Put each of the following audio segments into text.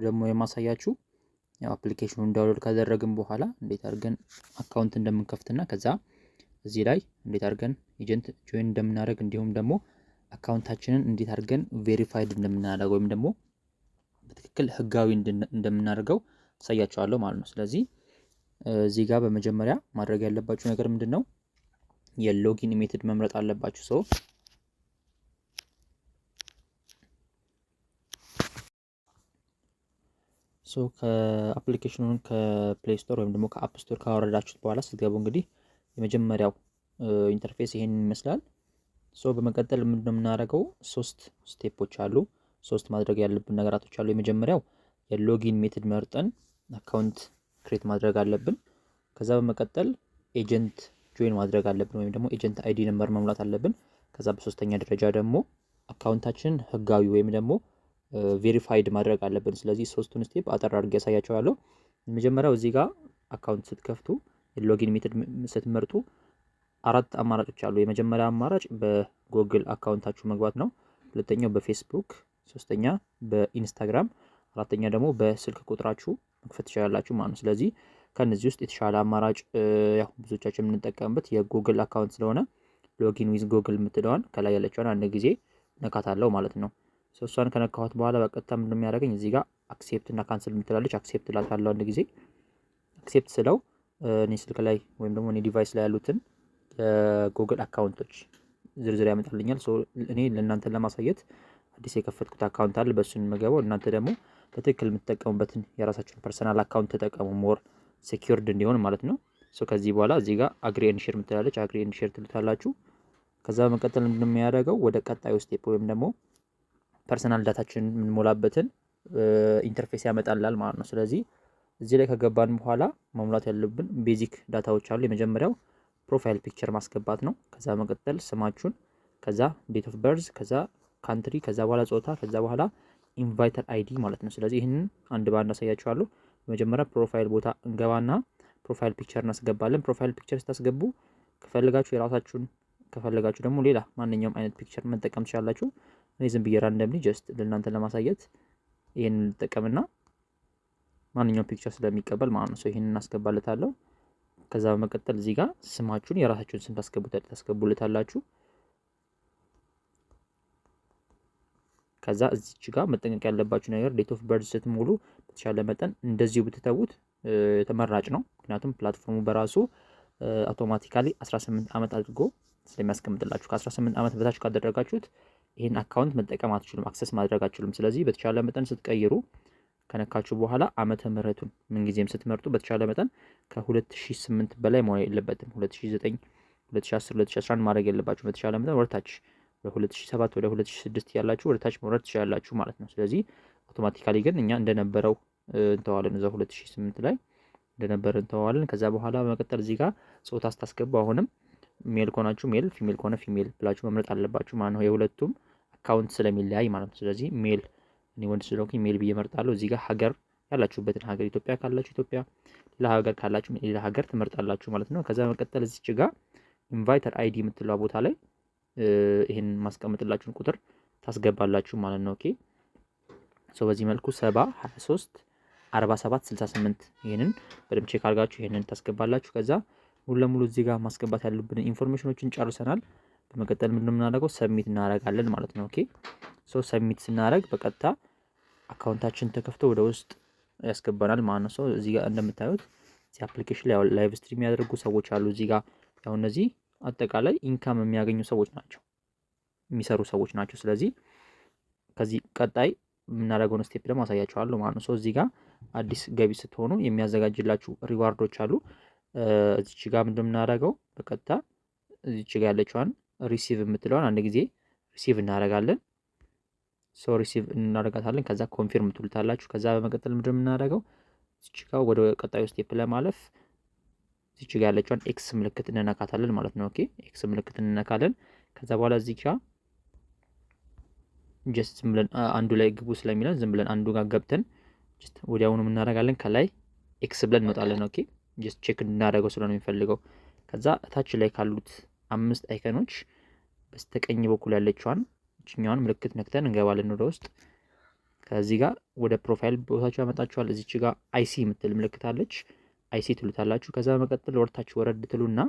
ደግሞ የማሳያችሁ ያው application ኑን download ካደረግን በኋላ እንዴት አድርገን account እንደምንከፍትና ከዛ እዚህ ላይ እንዴት አድርገን agent join እንደምናደርግ እንዲሁም ደግሞ account ኣችንን እንዴት አድርገን verified እንደምናደርገው ወይም ደግሞ በትክክል ህጋዊ እንደምናደርገው አሳያችኋለሁ ማለት ነው። ስለዚህ እዚህ ጋር በመጀመሪያ ማድረግ ያለባችሁ ነገር ምንድነው? የ login method መምረጥ አለባችሁ። So ከ application ኑን ከ Play Store ወይም ደግሞ ከ App Store ካወረዳችሁት በኋላ ስትገቡ እንግዲህ የመጀመሪያው interface ይሄንን ይመስላል። So በመቀጠል ምንድነው የምናደርገው? ሶስት step ኦች አሉ። ሶስት ማድረግ ያለብን ነገራቶች አሉ። የመጀመሪያው የ login method መርጠን account create ማድረግ አለብን። ከዛ በመቀጠል agent join ማድረግ አለብን ወይም ደግሞ agent ID number መሙላት አለብን። ከዛ በሶስተኛ ደረጃ ደግሞ account ኣችንን ህጋዊ ወይም ደግሞ verified ማድረግ አለብን። ስለዚህ ሶስቱን step አጠር አድርጌ ያሳያችኋለሁ። የመጀመሪያው እዚህ ጋር account ስትከፍቱ የ login method ስትመርጡ አራት አማራጮች አሉ። የመጀመሪያ አማራጭ በ Google account ኣችሁ መግባት ነው። ሁለተኛው በፌስቡክ፣ ሶስተኛ በኢንስታግራም፣ አራተኛ ደግሞ በስልክ ቁጥራችሁ መክፈት ትችላላችሁ ማለት ነው። ስለዚህ ከነዚህ ውስጥ የተሻለ አማራጭ ያው ብዙዎቻችን የምንጠቀምበት የ Google account ስለሆነ login with Google የምትለዋን ከላይ ያለችዋን አንድ ጊዜ ነካታለሁ ማለት ነው። እሷን ከነካኋት በኋላ በቀጥታ ምንድነው የሚያደርገኝ? እዚህ ጋር accept እና cancel የምትላለች accept እላታለሁ። አንድ ጊዜ accept ስለው እኔ ስልክ ላይ ወይም ደግሞ እኔ device ላይ ያሉትን የ Google account ኦች ዝርዝር ያመጣልኛል። So እኔ ለእናንተ ለማሳየት አዲስ የከፈትኩት account አለ፣ በእሱ የምገባው። እናንተ ደግሞ በትክክል የምትጠቀሙበትን የራሳችሁን personal account ተጠቀሙ፣ more secured እንዲሆን ማለት ነው። So ከዚህ በኋላ እዚህ ጋር agree and share የምትላለች agree and share ትሉታላችሁ። ከዛ በመቀጠል ምንድነው የሚያደርገው? ወደ ቀጣዩ step ወይም ደግሞ personal data ችን የምንሞላበትን interface ያመጣልናል ማለት ነው። ስለዚህ እዚህ ላይ ከገባን በኋላ መሙላት ያለብን basic data ዎች አሉ። የመጀመሪያው profile picture ማስገባት ነው። ከዛ በመቀጠል ስማችሁን፣ ከዛ date of birth፣ ከዛ country፣ ከዛ በኋላ ጾታ፣ ከዛ በኋላ inviter ID ማለት ነው። ስለዚህ ይህንን አንድ በአንድ አሳያችኋለሁ። በመጀመሪያ profile ቦታ እንገባና profile picture እናስገባለን። Profile picture ስታስገቡ ከፈለጋችሁ የራሳችሁን ከፈለጋችሁ ደግሞ ሌላ ማንኛውም አይነት picture መጠቀም ትችላላችሁ። እኔ ዝም ብዬ randomly just ለእናንተ ለማሳየት ይሄንን ልጠቀምና ማንኛውም picture ስለሚቀበል ማለት ነው። So ይሄንን እናስገባለታለሁ። ከዛ በመቀጠል እዚህ ጋር ስማችሁን የራሳችሁን ስም ታስገቡለታላችሁ። ከዛ እዚች ጋር መጠንቀቅ ያለባችሁ ነገር date of birth ስትሞሉ በተሻለ መጠን እንደዚሁ ብትተዉት ተመራጭ ነው። ምክንያቱም platform ኡ በራሱ automatically 18 ዓመት አድርጎ ስለሚያስቀምጥላችሁ ከ18 ዓመት በታች ካደረጋችሁት ይሄን account መጠቀም አትችሉም፣ access ማድረግ አትችሉም። ስለዚህ በተሻለ መጠን ስትቀይሩ ከነካችሁ በኋላ ዓመተ ምህረቱን ምን ጊዜም ስትመርጡ በተሻለ መጠን ከ2008 በላይ መሆን የለበትም። 2009፣ 2010፣ 2011 ማድረግ የለባችሁ። በተሻለ መጠን ወደታች ወደ 2007 ወደ 2006 ያላችሁ ወደታች መውረድ ትችላላችሁ ማለት ነው። ስለዚህ automatically ግን እኛ እንደነበረው እንተዋለን፣ እዛው 2008 ላይ እንደነበረ እንተዋለን። ከዛ በኋላ በመቀጠል እዚህ ጋር ጾታ ስታስገቡ አሁንም male ከሆናችሁ male፣ female ከሆነ female ብላችሁ መምረጥ አለባችሁ ማለት ነው። የሁለቱም account ስለሚለያይ ማለት ነው። ስለዚህ male እኔ ወንድ ስለሆንኩኝ male ብዬ እመርጣለሁ። እዚህ ጋር ሀገር ያላችሁበትን ሀገር ኢትዮጵያ ካላችሁ ኢትዮጵያ፣ ሌላ ሀገር ካላችሁ ሌላ ሀገር ትመርጣላችሁ ማለት ነው። ከዛ በመቀጠል እዚች ጋር inviter ID የምትለዋ ቦታ ላይ ይሄን ማስቀምጥላችሁን ቁጥር ታስገባላችሁ ማለት ነው። Okay, so በዚህ መልኩ 70 23 47 68 ይሄንን በደንብ check አድርጋችሁ ይሄንን ታስገባላችሁ። ከዛ ሙሉ ለሙሉ እዚህ ጋር ማስገባት ያሉብን information ኦችን ጨርሰናል። በመቀጠል ምንድነው የምናደርገው? Submit እናደርጋለን ማለት ነው። Okay, so submit ስናደርግ በቀጥታ account ኣችን ተከፍቶ ወደ ውስጥ ያስገባናል ማለት ነው። So እዚህ ጋር እንደምታዩት እዚህ application ላይ live stream የሚያደርጉ ሰዎች አሉ። እዚህ ጋር ያው እነዚህ አጠቃላይ income የሚያገኙ ሰዎች ናቸው፣ የሚሰሩ ሰዎች ናቸው። ስለዚህ ከዚህ ቀጣይ የምናደርገውን step ደግሞ አሳያችኋለሁ ማለት ነው። So እዚህ ጋር አዲስ ገቢ ስትሆኑ የሚያዘጋጅላችሁ reward ኦች አሉ። እዚች ጋር ምንድነው የምናደርገው? በቀጥታ እዚች ጋር ያለችዋን receive የምትለዋን አንድ ጊዜ receive እናደርጋለን። So receive እናደርጋታለን። ከዛ confirm ትሉታላችሁ። ከዛ በመቀጠል ምንድነው የምናደርገው? እዚች ጋር ወደ ቀጣዩ step ለማለፍ እዚች ጋር ያለችዋን X ምልክት እንነካታለን ማለት ነው። Okay, X ምልክት እንነካለን። ከዛ በኋላ እዚህ ጋር just ዝም ብለን አንዱ ላይ ግቡ ስለሚለን ዝም ብለን አንዱ ጋር ገብተን just ወዲያውኑ እናደርጋለን። ከላይ X ብለን እንወጣለን። Okay, just check እንድናደርገው ስለሆነ የሚፈልገው። ከዛ ታች ላይ ካሉት አምስት icon ኦች በስተቀኝ በኩል ያለችዋን እችኛዋን ምልክት ነክተን እንገባለን ወደ ውስጥ። ከዚህ ጋር ወደ profile ቦታችሁ ያመጣችኋል። እዚች ጋር "I see" የምትል ምልክት አለች። "I see" ትሉታላችሁ። ከዛ በመቀጠል ወደታች ወረድ ትሉና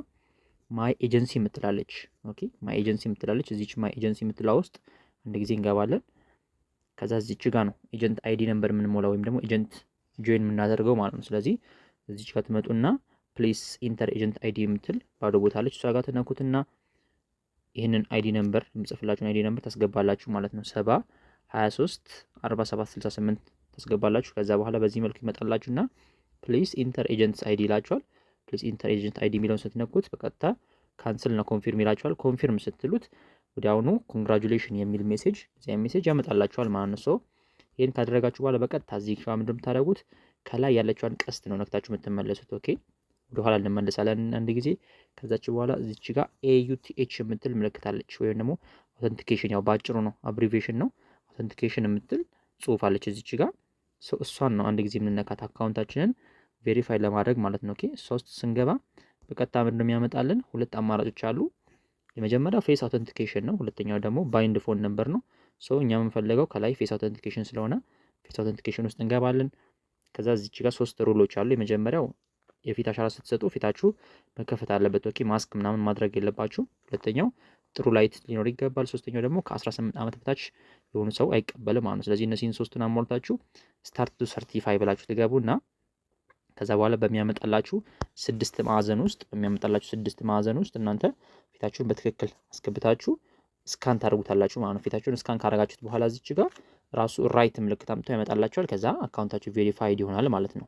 "My agency" የምትላለች። Okay፣ "My agency" የምትላለች። እዚች "My agency" የምትላ ውስጥ አንድ ጊዜ እንገባለን። ከዛ እዚች ጋር ነው agent ID number የምንሞላው ወይም ደግሞ agent join የምናደርገው ማለት ነው። ስለዚህ እዚች ጋር ትመጡና "Please enter agent ID" የምትል ባዶ ቦታ አለች። እሷ ጋር ትነኩትና ይህንን ID number፣ የምጽፍላችሁን ID number ታስገባላችሁ ማለት ነው። 70234768 ታስገባላችሁ። ከዛ በኋላ በዚህ መልኩ ይመጣላችሁና "Please enter agent ID" ይላችኋል። "Please enter agent ID" የሚለውን ስትነኩት በቀጥታ "Cancel" እና "Confirm" ይላችኋል። "Confirm" ስትሉት ወዲያውኑ "Congratulation" የሚል message፣ እዚያ message ያመጣላችኋል ማለት ነው። So ይህን ካደረጋችሁ በኋላ በቀጥታ እዚህ ጋር ምንድን የምታደርጉት፣ ከላይ ያለችዋን ቀስት ነው ነክታችሁ የምትመለሱት። Okay፣ ወደኋላ እንመለሳለን አንድ ጊዜ። ከዛች በኋላ እዚች ጋር AUTH የምትል ምልክት አለች፣ ወይም ደግሞ authentication፣ ያው በአጭሩ ነው፣ abbreviation ነው። "Authentication" የምትል ጽሁፍ አለች እዚች ጋር። እሷን ነው አንድ ጊዜ የምንነካት account ኣችንን verify ለማድረግ ማለት ነው። Okay፣ እሷ ውስጥ ስንገባ በቀጥታ ምንድን ነው የሚያመጣልን? ሁለት አማራጮች አሉ። የመጀመሪያው face authentication ነው። ሁለተኛው ደግሞ bind phone number ነው። So እኛ የምንፈልገው ከላይ face authentication ስለሆነ face authentication ውስጥ እንገባለን። ከዛ እዚች ጋር ሶስት rule ኦች አሉ። የመጀመሪያው የፊት አሻራ ስትሰጡ ፊታችሁ መከፈት አለበት። Okay፣ mask ምናምን ማድረግ የለባችሁም። ሁለተኛው ጥሩ light ሊኖር ይገባል። ሶስተኛው ደግሞ ከ18 ዓመት በታች የሆኑ ሰው አይቀበልም ማለት ነው። ስለዚህ እነዚህን ሶስቱን አሟልታችሁ "Start to certify" ብላችሁ ትገቡና ከዛ በኋላ በሚያመጣላችሁ ስድስት ማዕዘን ውስጥ እናንተ ፊታችሁን በትክክል አስገብታችሁ scan ታደርጉታላችሁ ማለት ነው። ፊታችሁን scan ካደረጋችሁት በኋላ እዚች ጋር ራሱ right ምልክት አምጥቶ ያመጣላችኋል። ከዛ account ኣችሁ verified ይሆናል ማለት ነው።